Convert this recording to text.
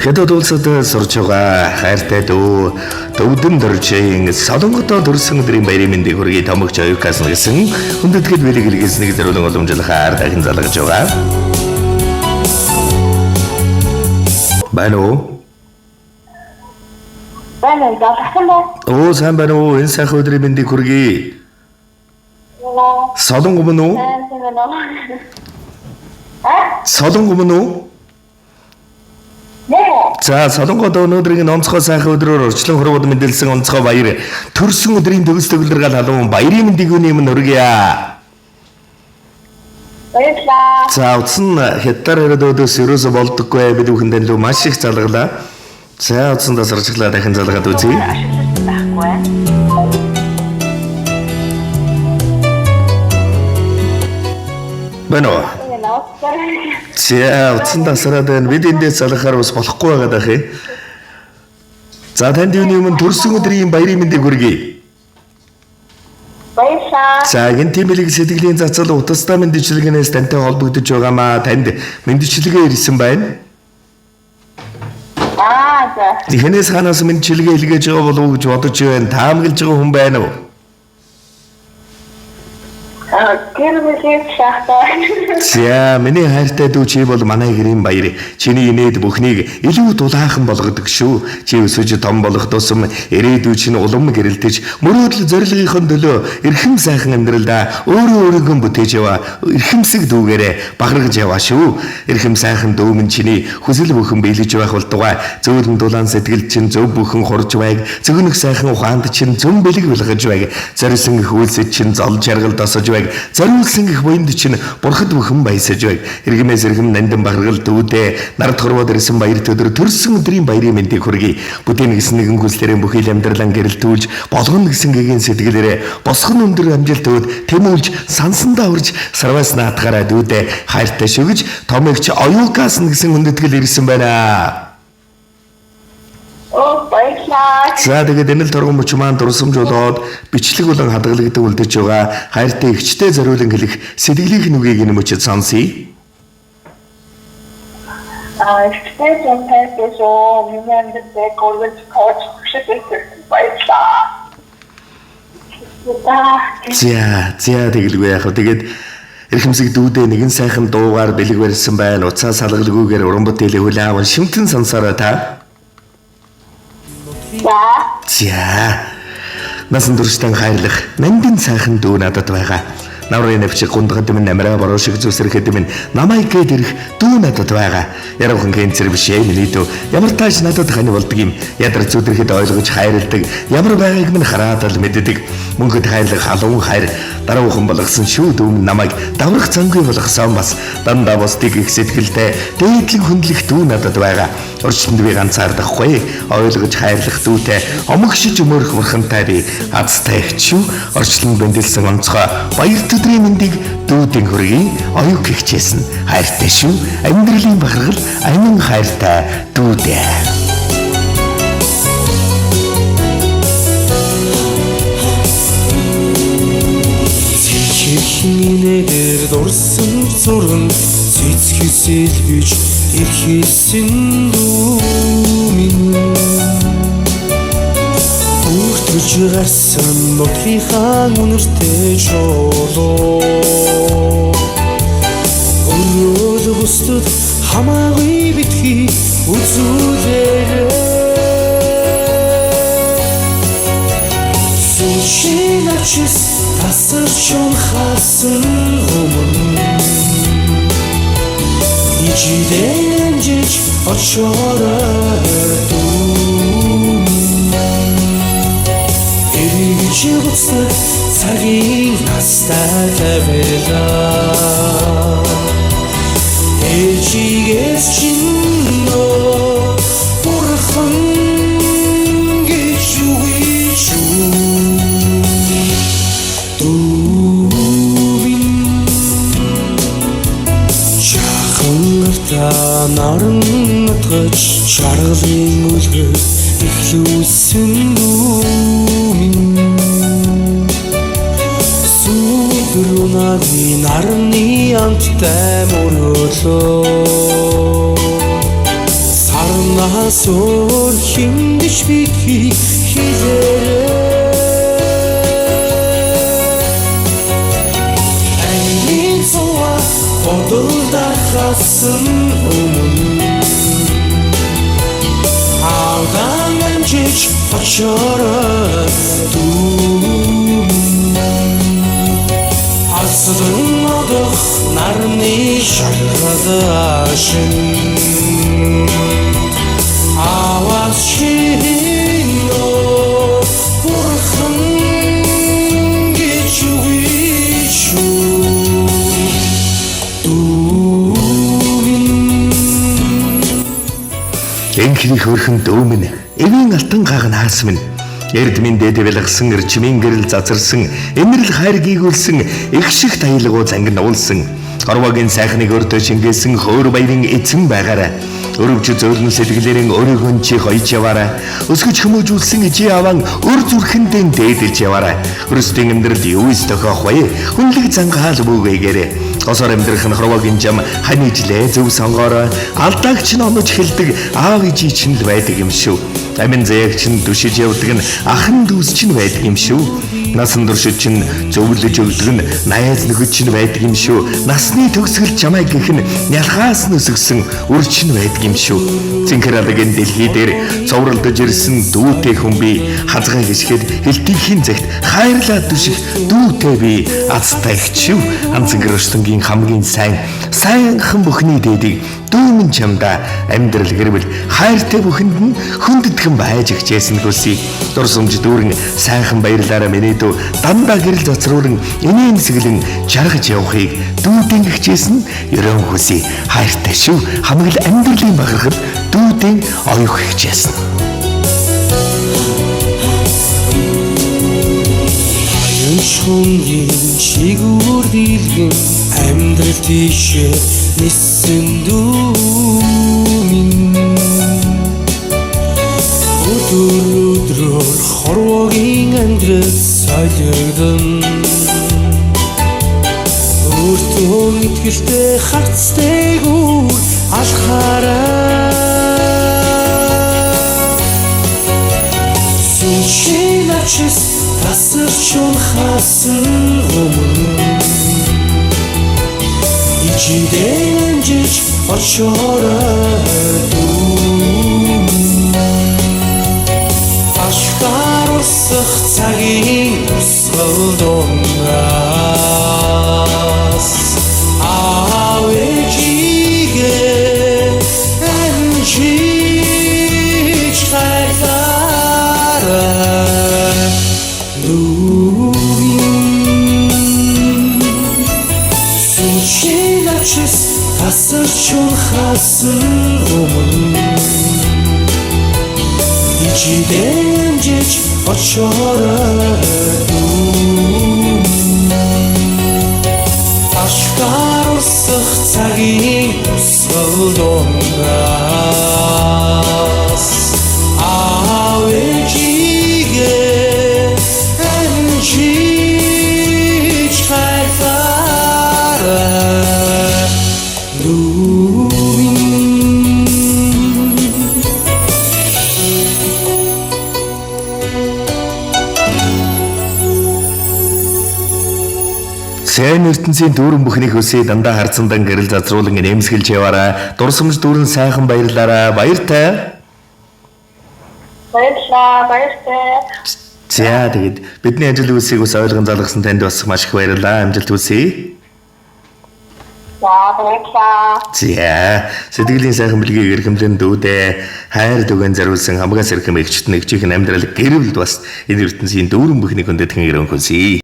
Хятад улсад сурч байгаа хайртай дүү Төвдөн дөржийн Солонгодоо төрсэн өдрийн баярын мэндийг хүргэе. Томогч Оюукаас гэсэн хүндэтгэл бэлэг илгээснийг зориулан уламжлахаар дахин залгаж байгаа. Байна уу? Байна уу? Залгасан байна. Оо, сайн байна уу? Энэ сайхан өдрийн мэндийг хүргэе. Солонго мөн үү? Сайн байна уу? А? Солонго мөн үү? Нэ. За, Солонгод өнөөдрийн онцгой сайхан өдрөөр урьдчилан хорвоод мэндэлсэн онцгой баяр төрсөн өдрийн төгс төгөлдөр гал халуун баярын мэндийг үүний өмнө хүргье. Баярлалаа. За, утас нь хятадаар яриад өөдөөс ерөөсө болдоггүй, бид бүхэн тань руу маш их залгалаа. За, утсан тасарчлаа, дахин залгаад үзье. Ашиглаж байхгүй. Байна уу? За, утсан тасраад байна. Бид эндээс залгахаар бас болохгүй байгаа дах юм. За, танд юуны өмнө төрсөн өдрийн баярын мэндийг хүргэе. Баярлалаа. За, гэнтийн бэлэг сэтгэлийн цацал утастай мэндчилгээнээс тантай холбогдож байгаамаа. Танд мэндчилгээ ирсэн байна. Аа, за. Хэнээс ханаас мэндчилгээ илгээж байгаа болов уу гэж бодож байна. Таамаглаж байгаа хүн байна уу? Тэр бүлийн шахтаа. За, миний хайртай дүү, чи бол манай гэрийн баяр. Чиний инээд бүхнийг илүү дулаахан болгодог шүү. Чи өсөж том болох тусам ирээдүй чинь улам гэрэлтэж, мөрөөдөл зорилгынхон төлөө эрхэм сайхан амьдралдаа өөрөө өөрийгөө бүтээж яваа эрхэмсэг дүүгээрээ бахархаж яваа шүү. Эрхэм сайхан дүү минь, чиний хүсэл бүхэн биелэж байх болтугай. Зөөлөн дулаан сэтгэл чинь зөв бүхэн хурж байг. Зөгнөх сайхан ухаанд чинь зөв бэлэг бэлгэж байг. Зориулсан их үйлсэд чинь зол жаргал досож байг. Зориулсан их буянд чинь бурхад бүхэн баясаж байг. Иргэмээс эрхэм нандин бахаргал дүүдээ нард хорвоод ирсэн баяр өдөр төрсөн өдрийн баярын мэндийг хүргэе. Бүтээн гэсэн нэгэн хүслээрээ бүхий л амьдралаа гэрэлтүүлж, болгоно гэсэн гэгийн сэтгэлээрээ босгон өндөр амжилт өөд тэмүүлж сансандаа урж сарвас наатахаараа дүүдээ хайртай шүгэж томигч Оюукаас гэсэн хүндэтгэл ирсэн байна. Оо, баярлалаа. За, тэгээд энэ л торгон мөч маань дурсамж болоод бичлэг болон хадгалагдсан үлдэж байгаа хайртай эгчтэй зориулан хэлэх сэтгэлийнх нь үгийг энэ мөчид сонсъё. Аа, ихтэй зэнтэй шүү. Миний амьдралыг гурван коуч шиг баярлалаа. За, за, тэгэлгүй яах вэ? Тэгээд эрхэмсэг дүүдээ нэгэн сайхан дуугаар бэлэг барьсан байна. Уцаа салгалгүйгээр уран бүтээлээ хүлээн аван шимтэн сонсороо та. За. За. Насан туршдаа хайрлах нандин сайхан дүү надад байгаа. Наврын нэвчиг гундгад минь амраа бороо шиг зүсрэхэд минь намайг гээд ирэх дүү надад байгаа. Яруухан кэнцэр биш ээ миний дүү. Ямар тааш надад хань болдог юм. Ядар зүдрэхэд ойлгож хайрладаг. Ямар байгааг минь хараад л мэддэг. Мөнхөд хайрлах халуун хайр даруухан болгосон шүү дүү минь намайг даврах зангүй болгосон бас дандаа бусдыг их сэтгэлтэй дээдлэг хүндлэх дүү надад байгаа. Орчинд би ганцаардахгүй, ойлгож хайрлах дүүтэй омогшиж өмөрөх бурхантай би азтай их шүү. Орчлон бэндэлсэн онцгой баяр өдрийн мэндийг дүүдэн хүргэе. Оюук хичээсэн хайртай шүү. Амьдралын бахархал амин хайртай дүүдээ. Чихнээр дурсан зуран цэцхэсэл гэж эрхэлсэн дүү минь Бүртгэж гарсан нутгийнхаа үнэртэй чулуу Өрөөл бусдад хамаагүй битгий үзүүлээрэй. Сүүшин ачис тасарч унхасан өмнө Ижидэн жиж очоорой дүү. Эргэж буцдаг цагийн настай тавилаа. Ээжигээс чинь бурхан гэж үгүйч дүү минь. Чахан артаа наран нутгаж чаргалын үлгэр эхлүүлсэн дүү минь. Сүдэр унааны нарны амттай мөрөөлөө. Сарнаа Чамаас өөр хэнд ч битгий хэлээрэй. Ангийн цуваа бодолдахаас өмнө Авдан амжиж очоорой дүү минь. Алсдан одох нарны шаргал ашин Аваас шинөө бурхан гэж үгүй шүү дүү минь. Энхний хөрхэн дөөмн эвийн алтан гагнаас минь эрд минь дээд бэлгсэн эрчмийн гэрэл зазарсан эмрэл хайр гийгүүлсэн их шиг таялгуу зангин уулсан хорвогийн сайхныг өртөө шингээсэн хөөр баярын эзэн байгаарай. Өрөвч зөөлөн сэтгэлээрэн өөрийнхөө чи хоёж яваарай. Өсгөж хүмүүжүүлсэн ижи аван өр зүрхэндээ дээдэлж яваарай. Христийн амьдрал юу эс тохиох вэ? Хүнлэг зангаал бүүгээгээрэй. Госоор амьдрах нь хорвогийн жам хань ижлээ зөв сонгоорой. Алдаагч нь онож хэлдэг аав ижи чинь л байдаг юм шүү. Амин зээгч нь дүшиж явдаг нь ахан дүүс чинь байдаг юм шүү. Насан туршид чинь зөвлөж өгдөг нь найз нөхөд чинь байдаг юм шүү. Насны төгсгөл чамайг гэх нь нялхаас нь өсгсөн үр чинь байдаг юм шүү. Цэнхэр алагын дэлхий дээр цовралдаж ирсэн дүүтэй хүн би хазгай гიშгэд хэлтийнхийн загт хайрлаад түших дүүтэй би азтай хчив. Ан цэнгэр өршлөнгийн хамгийн сайн сайнхан бүхний дээдийг дүүмэн чамда амьдрал гэрвэл хайртай бүхэнд нь хүндэтгэн байж хичээсэн хүсье. Дурсамж дүүрэн сайхан баярлаараа миний дүү дандаа гэрэл цацруулан инээмсэглэн жаргаж явахыг дүүдэн хичээсэн ерөөн хүсье. Хайртай шүү. Хамаг л амьдралын бахархал дүүдэн оюух хичээсэн. Аюншхунгийн чигүүр дийлгэн амьдрал тийшээ ниссэн дүү минь. Өдөр өдрөөр хорвогийн амьдрал солигдон өөртөө итгэлтэй харцтай гүр алхаарай. Сүншин ачис тасарч унахаас өмнө Ичидэн амжиж очоорой дүү минь. Ашгаар усах цагийн тусгал дундаас Аав ээжигээ амжиж хайрлаарай дүү минь. Сүншин ачис тасарч унахаас өмнө Ичидэн амжиж очоорой дүү минь. Ашгаар усах цагийн тусгал дундаас Аав ээжигээ амжиж хайрлаарай дүү минь. Сайн ертөнцийн дүүрэн бүхний хүсээ дандаа харцандан гэрэл зазруулан инээмсэглэж яваарай. Дурсамж дүүрэн сайхан баярлаарай. Баяртай. Баярлалаа, баяртай. За тэгээд бидний ажил үйлсийг бас ойлгон залгасан танд бас маш их баярлалаа. Амжилт хүсье. За, баярлалаа. За сэтгэлийн сайхан бэлгийг эрхэмлэн дүүдээ хайр дүгэн зориулсан хамгаас эрхэм эгчт нэгжийнхэн амьдрал гэрэлд бас энэ ертөнцийн дүүрэн бүхний хүндэтгэн өрөөн хүсье.